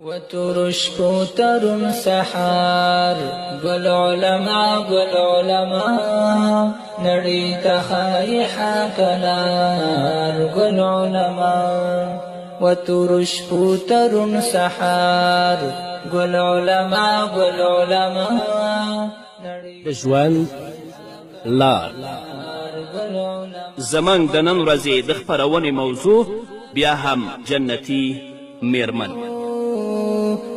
وتورو شپو ترون سحر، ګل علما ګل علما، نړۍ ته ښایي حق لار، ګل علما. وتورو شپو ترون سحر، ګل علما ګل علما، د ژوند لار. زموږ د نن ورځې د خپرونې موضوع بیا هم جنتي میرمن.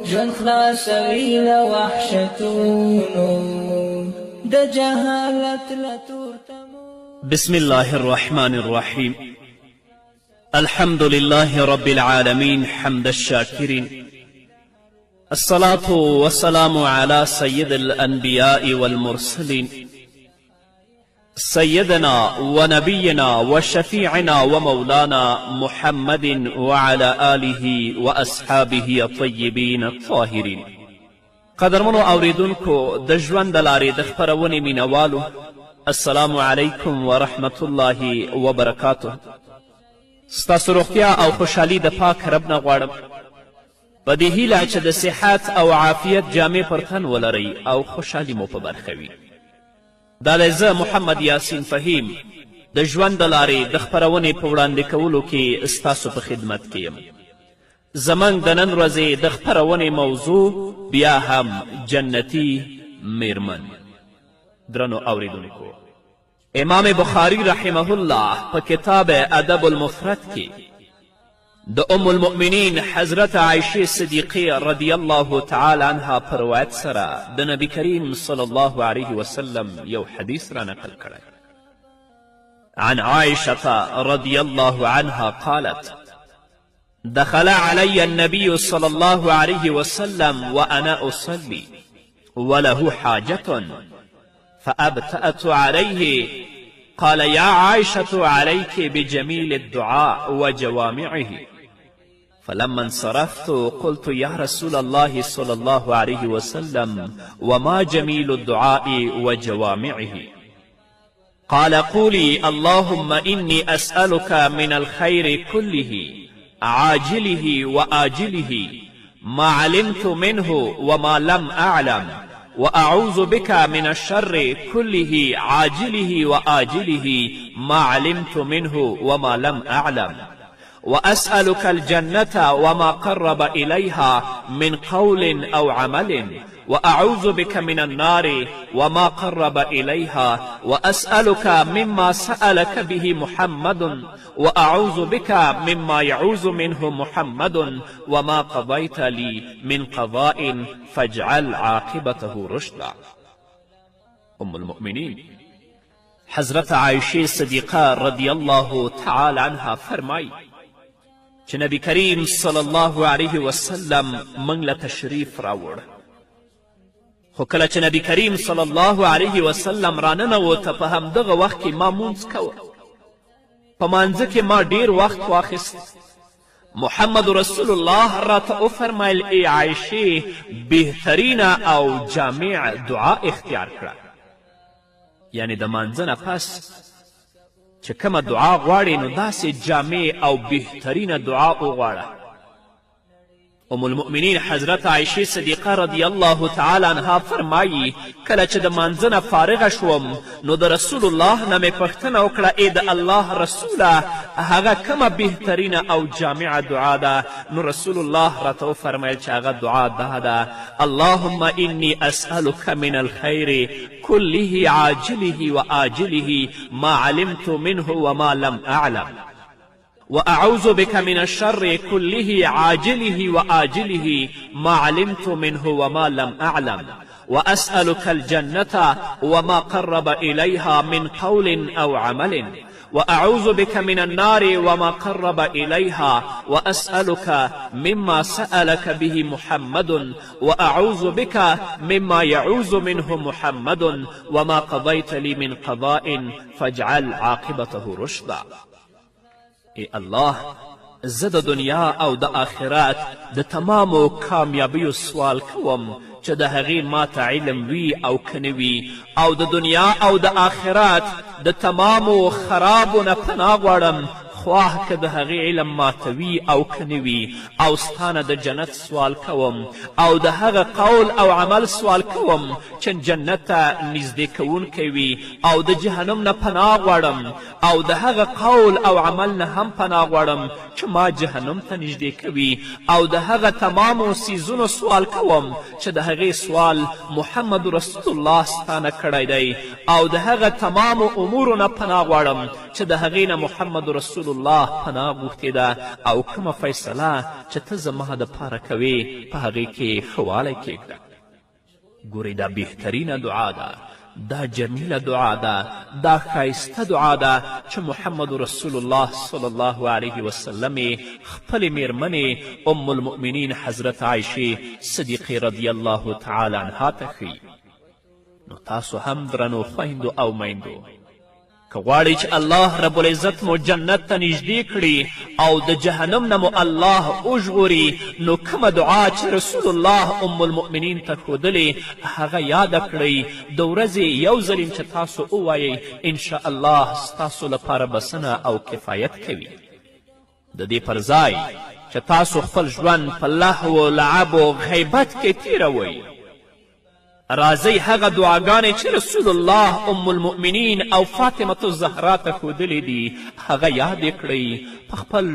ژوند خلاصوي له وحشتونو د جهالت له تورتمو. بسم الله الرحمن الرحیم. الحمد لله رب العالمين، حمد الشاكرين، الصلاة والسلام على سيد الأنبياء والمرسلين، سيدنا ونبينا وشفيعنا ومولانا محمد وعلى آله وأصحابه الطيبين الطاهرين. قدرمنو اوریدونکو، د ژوند د لارې د خپرونې مینوالو، السلام علیکم ورحمت الله وبرکاته. ستاسو روغتیا او خوشحالي د پاک رب نه غواړم، په دې هیله چې د صحت او عافیت جامې پر تن ولرئ او خوشحالي مو په برخه وي. دا دی زه محمد یاسین فهیم د ژوند د لارې د خپرونې په وړاندې کولو کې ستاسو په خدمت کې یم. زموږ د نن ورځې د خپرونې موضوع بیا هم جنتي میرمن. درنو اوریدونکو، امام بخاری رحمه الله په کتاب ادب المفرد کې د ام المؤمنین حضرت عایشې صدیقې رضی الله تعالی عنها په روایت سره د نبی کریم صلی الله علیه وسلم یو حدیث را نقل کړی. عن عائشة رضی الله عنها قالت: دخل علي النبي صلى الله عليه وسلم وأنا أصلي وله حاجة فأبتأت عليه، قال: يا عائشة عليك بجميل الدعاء وجوامعه. فلما انصرفت قلت: يا رسول الله صلى الله عليه وسلم، وما جميل الدعاء وجوامعه؟ قال: قولي: اللهم إني أسألك من الخير كله عاجله وآجله ما علمت منه وما لم أعلم، وأعوذ بك من الشر كله عاجله وآجله ما علمت منه وما لم أعلم، وأسألك الجنة وما قرب إليها من قول أو عمل، وأعوذ بك من النار وما قرب إليها، وأسألك مما سألك به محمد، وأعوذ بك مما يعوذ منه محمد، وما قضيت لي من قضاء فاجعل عاقبته رشدا. ام المؤمنین حضرت عایشې صدیقه رضی الله تعالی عنها فرمایي چې نبی کریم صلی الله علیه وسلم موږ له تشریف راوړ. خو کله چې نبی کریم صلی الله علیه وسلم راننوته، په همدغه وخت کې ما مونځ کوه. په مانځه کې ما ډیر وخت واخیست. محمد رسول الله راته وفرمیل: ای عایشې، بهترینه او جامع دعا اختیار کړه. یعنې د مانځه نه پس چې کومه دعا غواړې، نو داسې جامع او بهترینه دعا وغواړه. ام المؤمنین حضرت عایشې صدیقه رضی الله تعالی عنها فرمایي، کله چې د مانځه نه فارغه شوم، نو د رسول الله نه مې پوښتنه وکړه: ای د الله رسوله، هغه کومه بهترینه او جامعه دعا ده؟ نو رسول الله راته وفرمیل چې هغه دعا دا ده: اللهم إني أسألك من الخير كله عاجله وآجله ما علمت منه وما لم أعلم، وأعوذ بك من الشر كله عاجله وآجله ما علمت منه وما لم أعلم، وأسألك الجنة وما قرب إليها من قول أو عمل، وأعوذ بك من النار وما قرب إليها، وأسألك مما سألك به محمد، وأعوذ بك مما يعوذ منه محمد، وما قضيت لي من قضاء فاجعل عاقبته رشدا. ای الله، زه د دنیا او د آخرت د تمامو کامیابیو سوال کوم چې د هغې ماته علم وي او که نه وي، او د دنیا او د آخرت د تمامو خرابو نه پناه غواړم، خواه که د هغې علم ماته وي او که نه وي، او ستا نه د جنت سوال کوم او د هغه قول او عمل سوال کوم چې جنت ته نږدې کوونکی وي، او د جهنم نه پناه غواړم او د هغه قول او عمل نه هم پناه غواړم چې ما جهنم ته نږدې کوي، او د هغه تمامو څیزونو سوال کوم چې د هغې سوال محمد رسول الله ستا نه کړی دی، او د هغه تمامو امورو نه پناه غواړم چې د هغې نه محمد رسول الله پناه غوښتې ده، او کومه فیصله چې ته زما دپاره کوې په هغې کې ښه والی کښېږده. ګورئ، دا بهترینه دعا ده، دا جمیله دعا ده، دا ښایسته دعا ده چې محمد رسول الله صلی الله علیه وسلم یې خپلې میرمنې ام المؤمنین حضرت عایشې صدیقې رضی الله تعالی عنها ته ښیي. نو تاسو هم درنو خویندو او میندو، که غواړئ چې الله رب العزت مو جنت ته نږدې کړي او د جهنم نه مو الله وژغوري، نو کومه دعا چې رسول الله ام المؤمنین ته ښودلې هغه یاده کړئ. د ورځې یو ځل چې تاسو ووایئ، انشاءالله ستاسو لپاره بسنه او کفایت کوي. د دې پر ځای چې تاسو خپل ژوند په لهو، لعب و غیبت کې تیروئ، راځئ هغه دعاګانې چې رسول الله ام المؤمنین او فاطمة الزهرا ته ښودلې دي هغه یادې کړئ، په خپل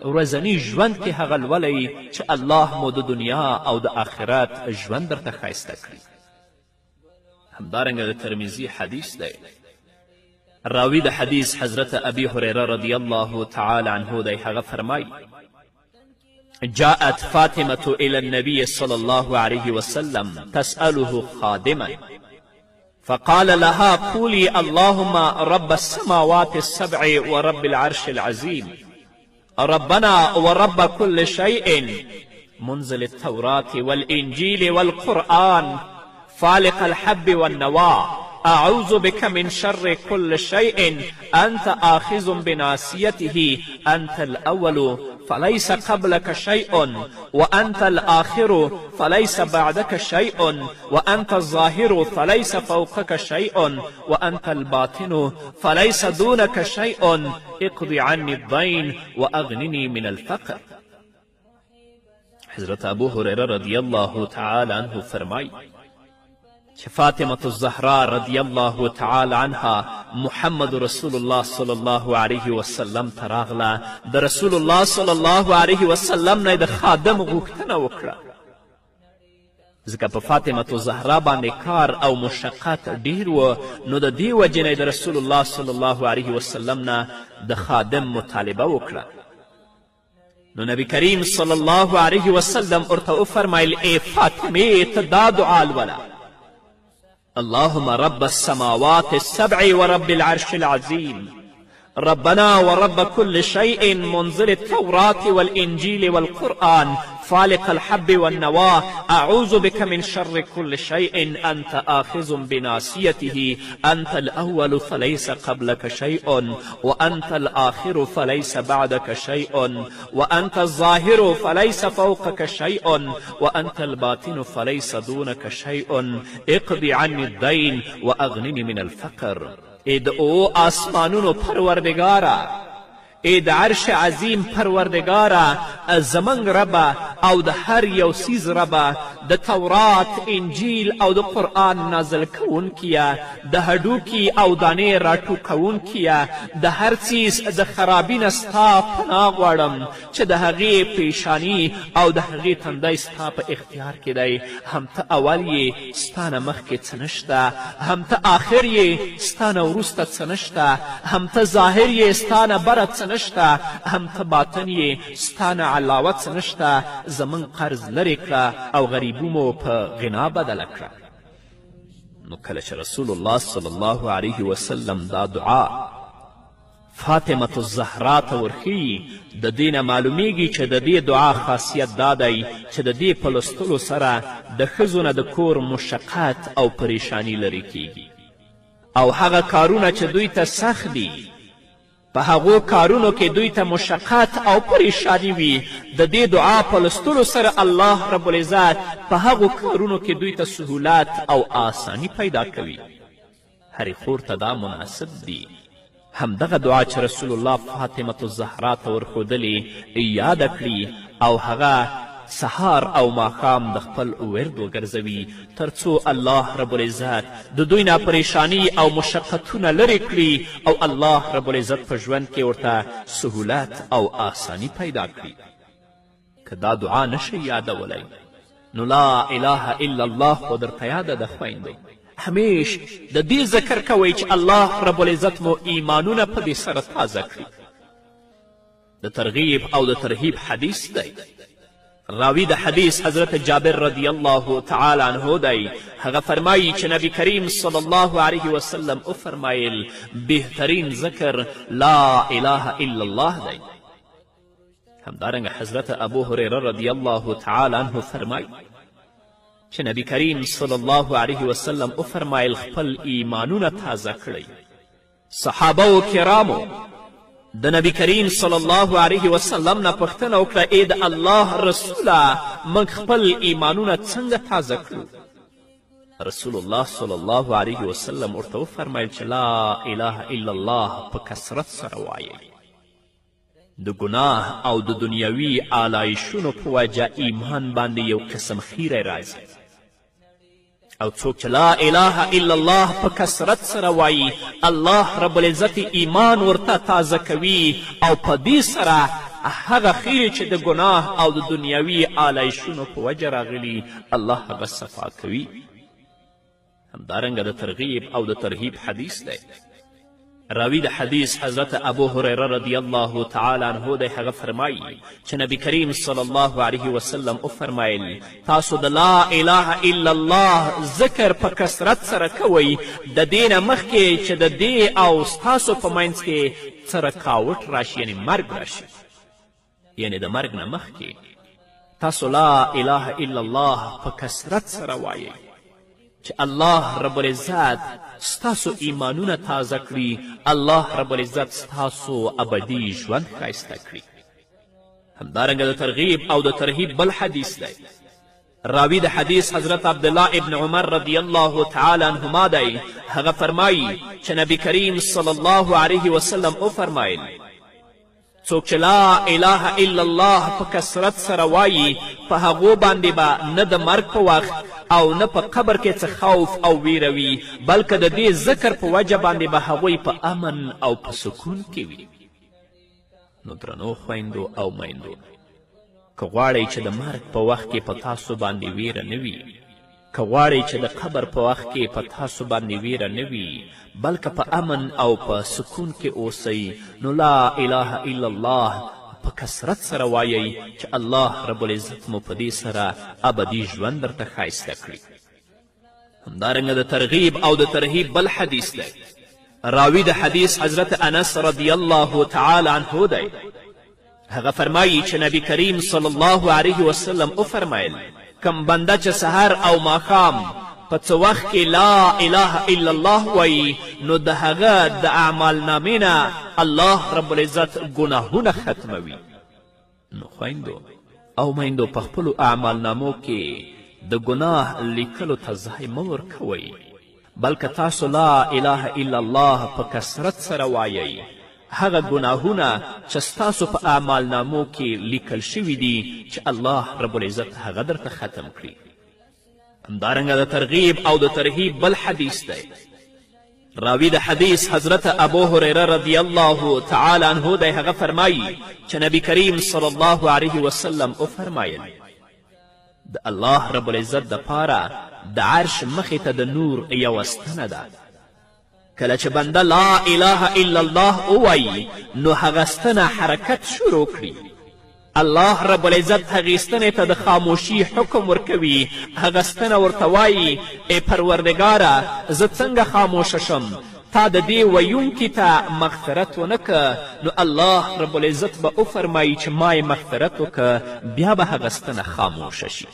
ورځني ژوند کې هغه لولئ چې الله مو د دنیا او د آخرت ژوند درته ښایسته کړي. همدارنګه د ترمذي حدیث دی، راوي د حدیث حضرت ابي هریره رضی الله تعالی عنه دی، هغه فرمایي: جاءت فاطمة إلى النبي صلى الله عليه وسلم تسأله خادما، فقال لها: قولي اللهم رب السماوات السبع ورب العرش العظيم، ربنا ورب كل شيء، منزل التوراة والإنجيل والقرآن، فالق الحب والنوى، أعوذ بك من شر كل شيء، أنت آخذ بناصيته، أنت الأول فليس قبلك شيء، وأنت الآخر فليس بعدك شيء، وأنت الظاهر فليس فوقك شيء، وأنت الباطن فليس دونك شيء، اقض عني الدين وأغنني من الفقر. حضرت ابو هریره رضی الله تعالی عنه فرمایي چې فاطمة الزهرا رضی الله تعالی عنها محمد رسول الله صلی الله علیه وسلم ته راغله، د رسول الله صلی الله علیه وسلم نه د خادم غوښتنه وکړه، ځکه په فاطمة الزهرا باندې کار او مشقت ډیر و، نو د دې وجې نه د رسول الله صلی الله علیه وسلم نه د خادم مطالبه وکړه. نو نبی کریم صلی الله علیه وسلم ورته وفرمیل: ای فاطمې، ته دا دعا لوله: اللهم رب السماوات السبع ورب العرش العظيم، ربنا ورب كل شيء، منزل التوراة والإنجيل والقرآن، فالق الحب والنوى، أعوذ بك من شر كل شيء، أنت آخذ بناصيته، أنت الأول فليس قبلك شيء، وأنت الآخر فليس بعدك شيء، وأنت الظاهر فليس فوقك شيء، وأنت الباطن فليس دونك شيء، اقض عني الدين وأغنني من الفقر. ای د اوو آسمانونو پروردګاره، ای د عرش عظیم پروردګاره، زموږ ربه او د هر یو څیز ربه، د تورات، انجیل او د قرآن نازل کوونکیه، د هډوکي او دانې راټوکوونکیه، د هر څیز د خرابي نه ستا پناه غواړم چې د هغې پیشانی او د هغې تندی ستا په اختیار کې دی. هم ته اول یې، ستا نه مخکې څه نشته، هم ته آخر یې، ستا نه وروسته څه نشته، هم ته ظاهر یې، ستا نه بره څه نشته، هم ته باطن یې، ستا نه علاوه څه نشته. زموږ قرض لرې کړه او غریبي مو په غنا بدله کړه. نو کله چې رسول الله صلی الله علیه وسلم دا دعا فاطمة الزهرا ته ورښیي، د دې نه معلومیږي چې د دې دعا خاصیت دا دی چې د دې په لوستلو سره د ښځو نه د کور مشقت او پریشانی لرې کیږي، او هغه کارونه چې دوی ته سخت دي په هغو کارونو کې دوی ته مشقت او پریشانی وي، د دې دعا په لوستلو سره الله رب العزت په هغو کارونو کې دوی ته سهولت او آسانی پیدا کوي. هرې خور ته دا مناسب دي همدغه دعا چې رسول الله فاطمة الزهرا ته ورښودلې یاده کړي او هغه سهار او ماښام د خپل ورد وګرځوي، تر څو الله رب العزت د دوی نه پریشانی او مشقتونه لرې کړي او الله رب العزت په ژوند کې ورته سهولت او آسانی پیدا کړي. که دا دعا نشئ یادولی نو لا اله الا الله خو درته یاده ده خویندو، همیش د دې ذکر کوئ چې الله رب العزت مو ایمانونه په دې سره تازه کړي. د ترغیب او د ترهیب حدیث دی. راوی د حدیث حضرت جابر رضی الله تعالی عنه دی، هغه فرمایي چې نبی کریم صلی الله علیه وسلم وفرمایل بهترین ذکر لا اله الا الله دی. همدارنګه حضرت ابو هریره رضی الله تعالی عنه فرمایي چې نبی کریم صلی الله علیه وسلم وفرمایل خپل ایمانونه تازه کړئ. صحابه کرامو د نبی کریم صلی الله علیه وسلم نه پوښتنه وکړه، ای د الله رسوله، موږ خپل ایمانونه څنګه تازه کړو؟ رسول الله صلی الله علیه وسلم ورته وفرمیل چې لا اله الا الله په کثرت سره وایئ. د ګناه او د دنیوي آلایشونو په وجه ایمان باندې یو قسم خیری راځي او څوک چې لا اله الا الله په کثرت سره وایي الله رب العزت ایمان ورته تازه کوي او په دې سره هغه خیرې چې د ګناه او د دنیوي آلایشونو په وجه راغلي الله هغه صفا کوي. همدارنګه د ترغیب او د ترهیب حدیث دی. راوی د حدیث حضرت ابو هریره رضی الله تعالی عنه دی، هغه فرمایي چې نبی کریم صلی الله علیه وسلم وفرمایل تاسو د لا اله الا الله ذکر په کثرت سره کوئ، د دې نه مخکې چې د دې او ستاسو په منځ کې څه رکاوټ راشي، یعنې مرګ راشي، یعنې د مرګ نه مخکې تاسو لا اله الا الله په کثرت سره وایئ چې الله رب العزت ستاسو ایمانونه تازه کړي، الله رب العزت ستاسو ابدي ژوند ښایسته کړي. همدارنګه د ترغیب او د ترهیب بل حدیث دی. راوی د حدیث حضرت عبدالله ابن عمر رضی الله تعالی عنهما دی، هغه فرمایي چې نبی کریم صلی الله علیه وسلم وفرمایل څوک چې لا اله الا الله په کثرت سره وایي په هغو باندې به نه د مرګ په وخت او نه په قبر کې څه خوف او ویره وي، بلکه د دې ذکر په وجه باندې به هغوی په امن او په سکون کې وي. نو درنو خویندو او میندو، که غواړئ چې د مرګ په وخت کې په تاسو باندې ویره نه وي، که غواړئ چې د قبر په وخت کې په تاسو باندې ویره نه وي، بلکه په امن او په سکون کې اوسئ، نو لا اله الا الله په کثرت سره وایئ چې الله رب العزت مو په دې سره ابدي ژوند درته ښایسته کړي. همدارنګه د ترغیب او د ترهیب بل حدیث دی. راوی د حدیث حضرت انس رضی الله تعالی عنه دی، هغه فرمایي چې نبی کریم صلی الله علیه وسلم وفرمیل کم بنده چې سحر او ماښام په څه وخت کې لا اله الا الله وایي نو د هغه د اعمالنامې نه الله رب العزت ګناهونه ختموي. نو خویندو او میندو، په خپلو اعمالنامو کې د ګناه لیکلو ته ځای مه ورکوئ، بلکه تاسو لا اله الا الله په کثرت سره وایئ. هغه ګناهونه چې ستاسو په اعمالنامو کې لیکل شوي دي چې الله رب العزت هغه درته ختم کړي. همدارنګه د ترغیب او د ترهیب بل حدیث دی. راوی د حدیث حضرت ابو هریره رضی الله تعالی عنه دی، هغه فرمایي چې نبی کریم صلی الله علیه وسلم وفرمایل د الله رب العزت دپاره د عرش مخې ته د نور یوه ستنه ده، کله چې بنده لا اله الا الله ووایي نو هغه ستنه حرکت شروع کړي. الله رب العزت هغې ستنې ته د خاموشي حکم ورکوي. هغه ستنه ورته وایي ای پروردګاره، زه څنګه خاموشه شم؟ تا د دې ویونکي ته مغفرت ونه که. نو الله رب العزت به وفرمایي چې ما یې مغفرت وکه، بیا به هغه ستنه خاموشه شي.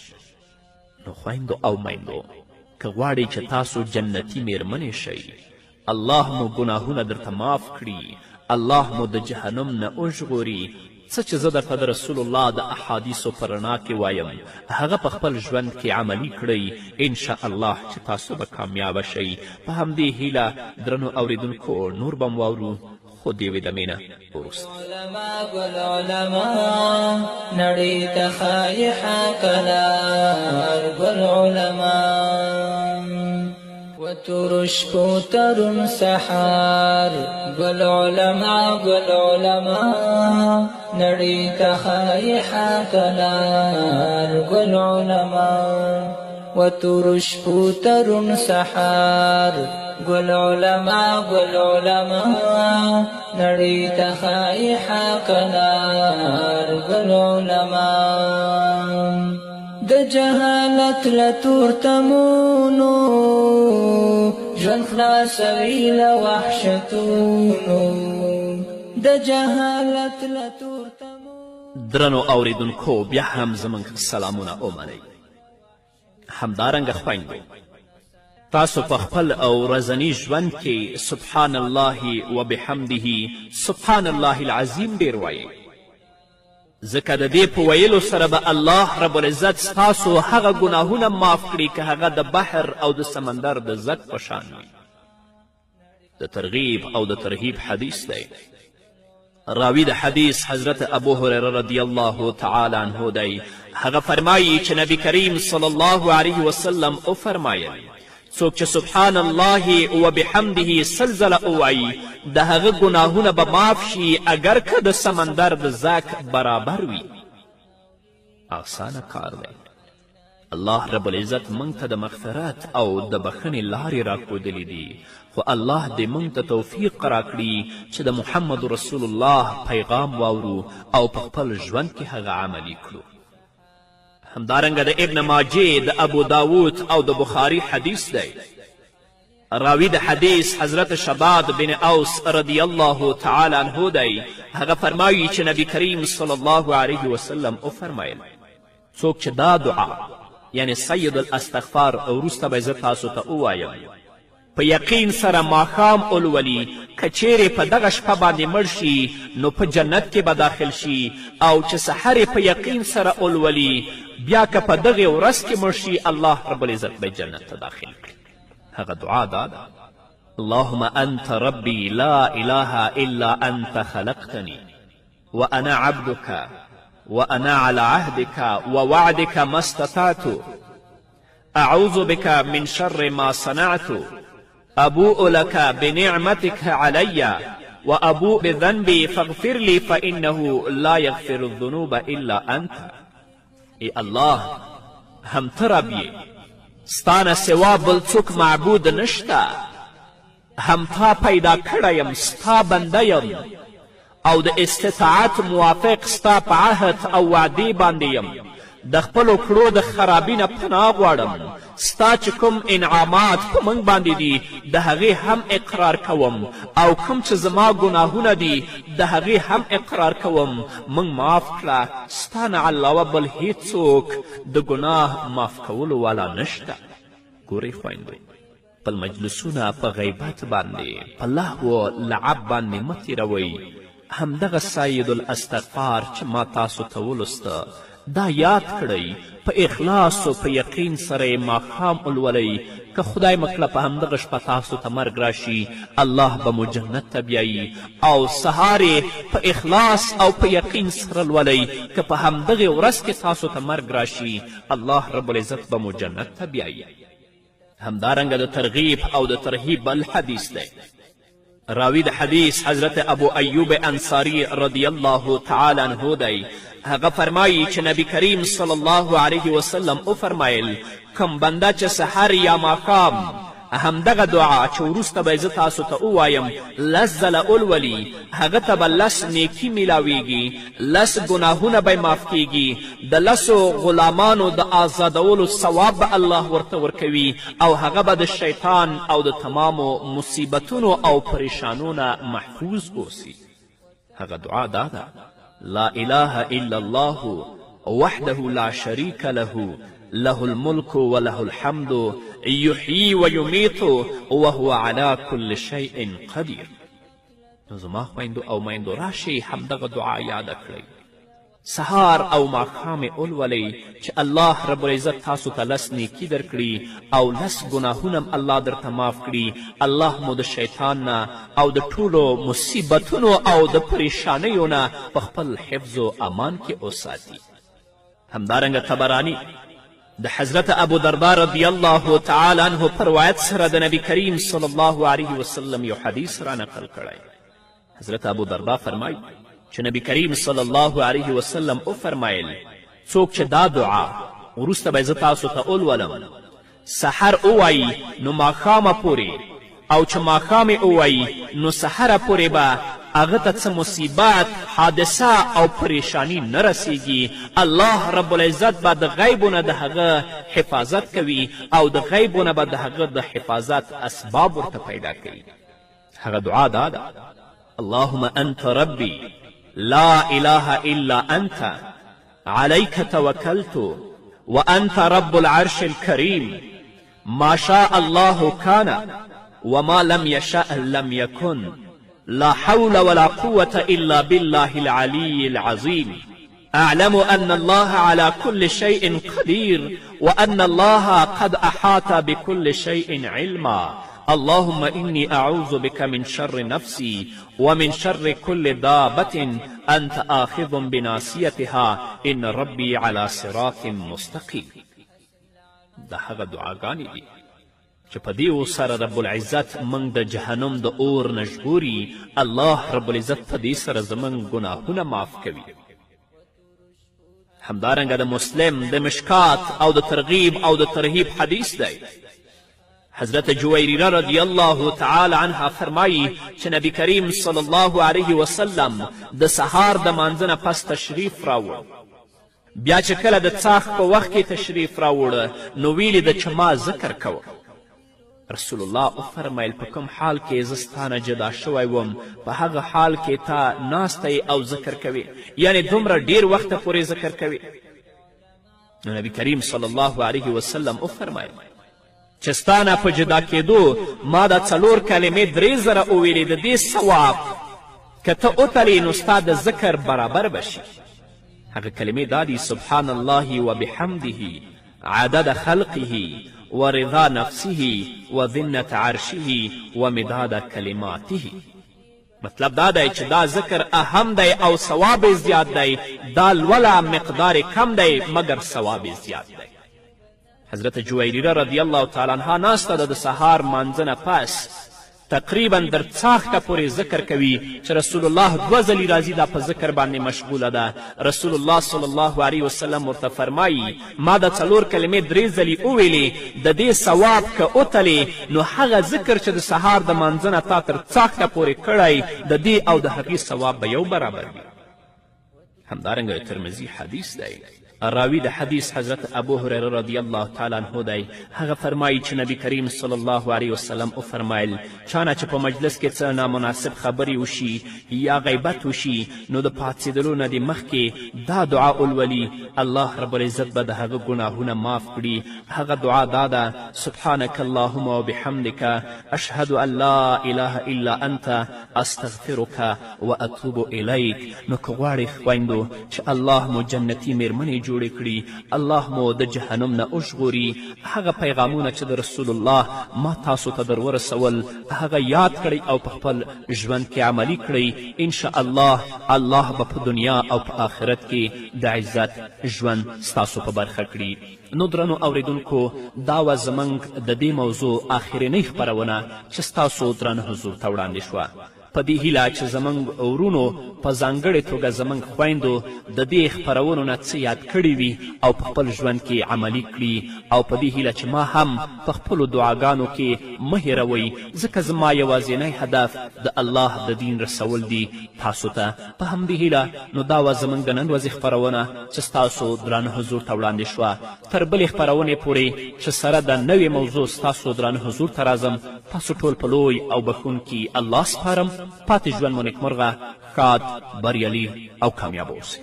نو خویندو او میندو، که غواړئ چې تاسو جنتي میرمنې شئ، الله مو ګناهونه درته معاف کړي، الله مو د جهنم نه وژغوري، څه چې زه درته د رسول الله د احادیثو په رڼا کې وایم هغه په خپل ژوند کې عملي کړئ، انشاء الله چې تاسو به کامیابه شئ. په همدې هیله درنو اوریدونکو نور به مو واورو. خو د یوې دمې نه وروسته. علما ګل علما نړۍ ته ښایي حق لار ګل علما وتورو شپو ترون سحر ګل علما ګل علما نړۍ ته ښایي حق لار ګل علما وتورو شپو ترون سحر ګل علما ګل علما نړۍ ته ښایي حق لار ګل علما د جهالت له تورتمونو ژوند خلاصوي له وحشتونو د جهالت له تورتمونو. درنو اوریدونکو بیا هم زموږ سلامونه ومنئ. همدارنګه خویندو تاسو په خپل ورځني ژوند کې سبحان الله وبحمده سبحان الله العظیم ډېر وایئ، ځکه د دې په ویلو سره به الله رب العزت ستاسو هغه ګناهونه معاف کړي که هغه د بحر او د سمندر د زک په شان وي. د ترغیب او د ترهیب حدیث دی. راوی د حدیث حضرت ابو هریره رضی الله تعالی عنه دی. هغه فرمایي چې نبی کریم صلی الله علیه وسلم وفرمایل څوک چې سبحان الله وبحمده 100 ځله ووایي د هغه ګناهونه به معاف شي اګر که د سمندر د زک برابر وي. آسانه کار دی. الله رب العزت موږ ته د مغفرت او د بخښنې لارې راښودلې دي، خو الله دې موږ ته توفیق راکړي چې د محمد رسول الله پیغام واورو او په خپل ژوند کې هغه عملي کړو. همدارنګه د ابن ماجې، د ابو داود او د بخاري حدیث دی. راوی د حدیث حضرت شداد بن اوس رضی الله تعالی عنه دی. هغه فرمایي چې نبی کریم صلی الله علیه وسلم وفرمایل څوک چې دا دعا یعنی سید الاستغفار وروسته به زه تاسو ته ووایم په یقین سره ماښام ولولي، که چیرې په دغه شپه باندې مړ شي نو په جنت کې به داخل شي، او چې سحر یې په یقین سره ولولي بیا که په دغې ورځ کې مړ شي الله رب العزت به جنت ته داخل کړي. هغه دعا دا ده: اللهم انت ربي لا اله الا انت خلقتني وأنا عبدك وأنا على عهدك ووعدك ما استطعت أعوذ بك من شر ما صنعت أبوء لك بنعمتك علي وأبوء بذنبي فاغفر لي فإنه لا يغفر الذنوب إلا أنت. ای الله، هم ته رب یې، ستا نه سوا بل څوک معبود نشته، هم تا پیدا کړی یم، ستا بنده یم، او د استطاعت موافق ستا په عهد او وعدې باندې یم، د خپلو کړو د خرابي نه پناه غواړم، ستا چې کوم انعامات په موږ باندې دي د هغې هم اقرار کوم، او کوم چې زما ګناهونه دي د هغې هم اقرار کوم، موږ معاف کړه، ستا نه علاوه بل هیڅوک د ګناه معاف کولو والا نشته. ګورئ خویندو، خپل مجلسونه په غیبت باندې، په لهو لعب باندې مه تېروئ. همدغه سید الاستغفار چې ما تاسو ته ولوسته دا یاد کړئ، په اخلاص او په یقین سره یې ماښام ولولئ، که خدای مه کړه په همدغه شپه تاسو ته مرګ راشي الله به مو جنت ته بیایي، او سهار یې په اخلاص او په یقین سره لولئ، که په همدغې ورځ کې تاسو ته مرګ راشي الله رب العزت به مو جنت ته بیایي. همدارنګه د ترغیب او د ترهیب بل حدیث دی. راوی د حدیث حضرت ابو ایوب انصاری رضی الله تعالی عنه دی. هغه فرمایي چې نبی کریم صلی الله علیه وسلم وفرمایل کوم بنده چې سحر یا ماښام همدغه دعا چې وروسته به زه تاسو ته ووایم 10 ځله ولولي، هغه ته به 10 نیکي میلاویږي، 10 ګناهونه به معاف کیږي، د 10 غلامانو د آزادولو ثواب به الله ورته ورکوي، او هغه به د شیطان او د تمامو مصیبتونو او پریشانو نه محفوظ اوسي. هغه دعا دا ده: لا اله الا الله وحده لا شریک له له الملك وله الحمد يحيي ويميت وهو على كل شيء قدير. نو زما خویندو او میندو راشئ همدغه دعا یاده کړئ. سهار او ماښام یې ولولئ چې الله رب العزت تاسو ته لس نیکي درکړي او لس ګناهونه هم الله درته معاف کړي. الله مو د شیطان نه او د ټولو مصیبتونو او د پریشانیو نه په خپل حفظ و امان کې وساتي. همدارنګه طبراني د حضرت ابو دردا رضی الله تعالی عنه په روایت سره د نبی کریم صلی الله علیه وسلم یو حدیث را نقل کړی. حضرت ابو دردا فرمایي چې نبی کریم صلی الله علیه وسلم وفرمایل، څوک چې دا دعا وروسته به زه تاسو ته ولولم سحر ووایي نو ماښامه پورې، او چې ماښام یې ووایي نو سحره پورې به هغه ته څه مصیبت، حادثه او پریشانی نه رسیږي. الله رب العزت به د غیبو نه د هغه حفاظت کوي او د غیبو نه به د هغه د حفاظت اسباب ورته پیدا کوي. هغه دعا دا ده: اللهم انت ربي لا اله الا انت عليك توکلت وانت رب العرش الكريم ما شاء الله كان وما لم يشأ لم يكن لا حول ولا قوة إلا بالله العلي العظيم أعلم أن الله على كل شيء قدير وأن الله قد أحاط بكل شيء علما اللهم إني أعوذ بك من شر نفسي ومن شر كل دابة أنت آخذ بناصيتها إن ربي على صراط مستقيم. دا هغه دعاګانې دي چې په دې سره رب العزت موږ د جهنم د اور نه ژغوري. الله رب العزت په دې سره زموږ ګناهونه معاف کوي. همدارنګه د مسلم د مشکات او د ترغیب او د ترهیب حدیث دی. حضرت جویریره رضی الله تعالی عنها فرمایي چې نبی کریم صلی الله علیه وسلم د سهار د مانځه نه پس تشریف راوړ. بیا چې کله د څاښت په وخت کې تشریف راوړ نو ویلې ده چې ما ذکر کوه. رسول الله وفرمیل، په کوم حال کې زه ستا نه جدا شوی وم په هغه حال کې تا ناسته یې او ذکر کوې، یعنې دومره ډیر وخته پورې ذکر کوې. نو نبی کریم صلی الله علیه وسلم وفرمیل چې ستا نه په جدا کېدو ما دا څلور کلمې 3000 وویلې، د دې ثواب که ته وتلې نو ستا د ذکر برابر به شي. هغه کلمې دا دي: سبحان الله وبحمده عدد خلقه ورضا نفسه وزنة عرشه ومداد کلماته. مطلب دا دی چې دا ذکر اهم دی او ثواب یې زیات دی، دا لوله مقدار کم دی مګر ثواب یې زیات دی. حضرت جویریره رضی الله تعالی عنها ناسته ده د سهار مانځه نه پس تقریبا در څاښته پورې ذکر کوي چې رسول الله دوه ځلي راځي، دا په ذکر باندې مشغوله ده. رسول الله صلی الله علیه وسلم ورته فرمایي ما دا څلور کلمې 3 ځلي وویلې، د دې ثواب که وتلې نو هغه ذکر چې د سهار د مانځه نه تا تر څاښته پورې کړی د دې او د هغې ثواب به یو برابر وي. همدارنګه ترمذي حدیث دی، راوی د حدیث حضرت ابو هریره رضی الله تعالی عنه دی، هغه فرمایي چې نبی کریم صلی الله علیه وسلم وفرمیل، چا نه چې په مجلس کې څه نامناسب خبرې وشي یا غیبت وشي نو د پاڅېدلو نه دې مخکې دا دعا ولولي، الله رب العزت به د هغه ګناهونه معاف کړي. هغه دعا دا ده: سبحانک اللهم وبحمدک اشهد ان لا اله الا انت استغفرک واتوب الیک. نو که غواړئ خویندو چې الله مو جنتي میرمنې جوړې کړي، الله مو د جهنم نه وژغوري، هغه پیغامونه چې د رسول الله ما تاسو ته در ورسول هغه یاد کړئ او په خپل ژوند کې عملي کړئ. انشاءالله الله به په دنیا او په آخرت کې د عزت ژوند ستاسو په برخه کړي. نو درنو اوریدونکو، دا وه زموږ د دې موضوع آخرینۍ خپرونه چې ستاسو درانه حضور ته وړاندې شوه. په دې هیله چې زموږ ورونو په ځانګړې توګه زموږ خویندو د دې خپرونو نه څه یاد کړي وي او په خپل ژوند کې عملي کړي، او په دې هیله چې ما هم په خپلو دعاګانو کې مه هېروئ، ځکه زما یوازینی هدف د الله د دین رسول دي تاسو ته. په همدې هیله نو دا وه زموږ د نن ورځې خپرونه چې ستاسو درانه حضور ته وړاندې شوه. تر بلې خپرونې پورې چې سره د نوې موضوع ستاسو درانه حضور ته راځم، تاسو ټول په لوی او بښونکي الله سپارم. پاتې ژوند مو نیکمرغه، ښاد، بریالي او کامیاب اوسئ.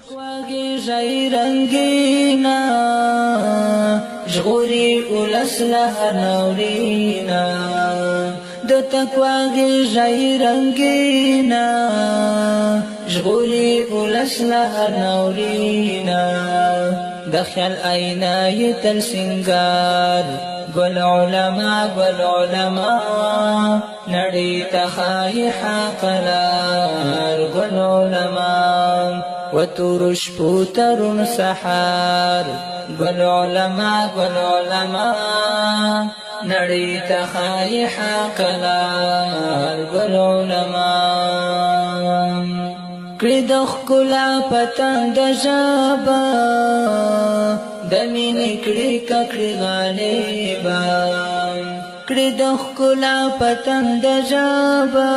رنګینه ژغوري ولس له هر ناورینه، د تقوا غېږه رنګینه. ژغوري ولس له هر ناورینه. د خیال آینه یې تل سینګار، ګل علما ګل علما، نړۍ ته ښایي حق لار، ګل علما. وتور شپو ترون سحر، ګل علما ګل علما، نړۍ ته ښایي حق لار، ګل علما. کړي د ښکلا پتنګ ژبه، د مینې کړي ککړې غالبه. کړي د ښکلا پتنګ ژبه،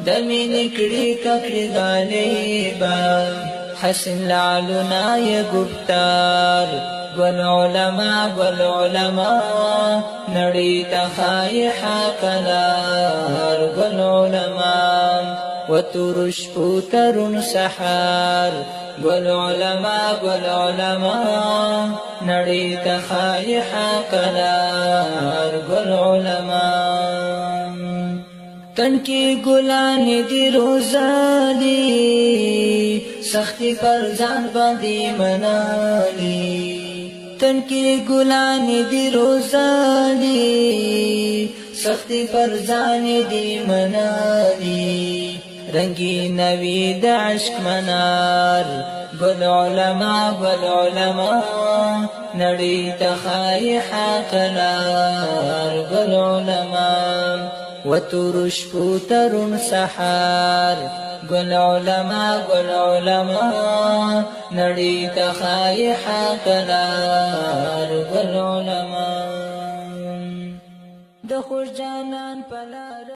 د مینې کړي ککړې غالبه. حسن لعلنا یې ګفتار، ګل علما ګل علما، نړۍ ته ښایي حق لار، ګل علما. وتور شپو ترون سحر، ګل علما ګل علما، نړۍ ته ښایي حق لار، ګل علما. تنکی ګلان دي روزالي، سختي پر ځان باندې منالي. تنکی ګلان دي روزالي، سختي پر ځان دي منالي. رنگین وي د عشق منار، ګل علما ګل علما، نړۍ ته ښایي حق لار، ګل علما. وتور شپو ترون سحر، ګل علما ګل علما، نړۍ ته ښایي حق لار، ګل علما. د خوش جانان په لار.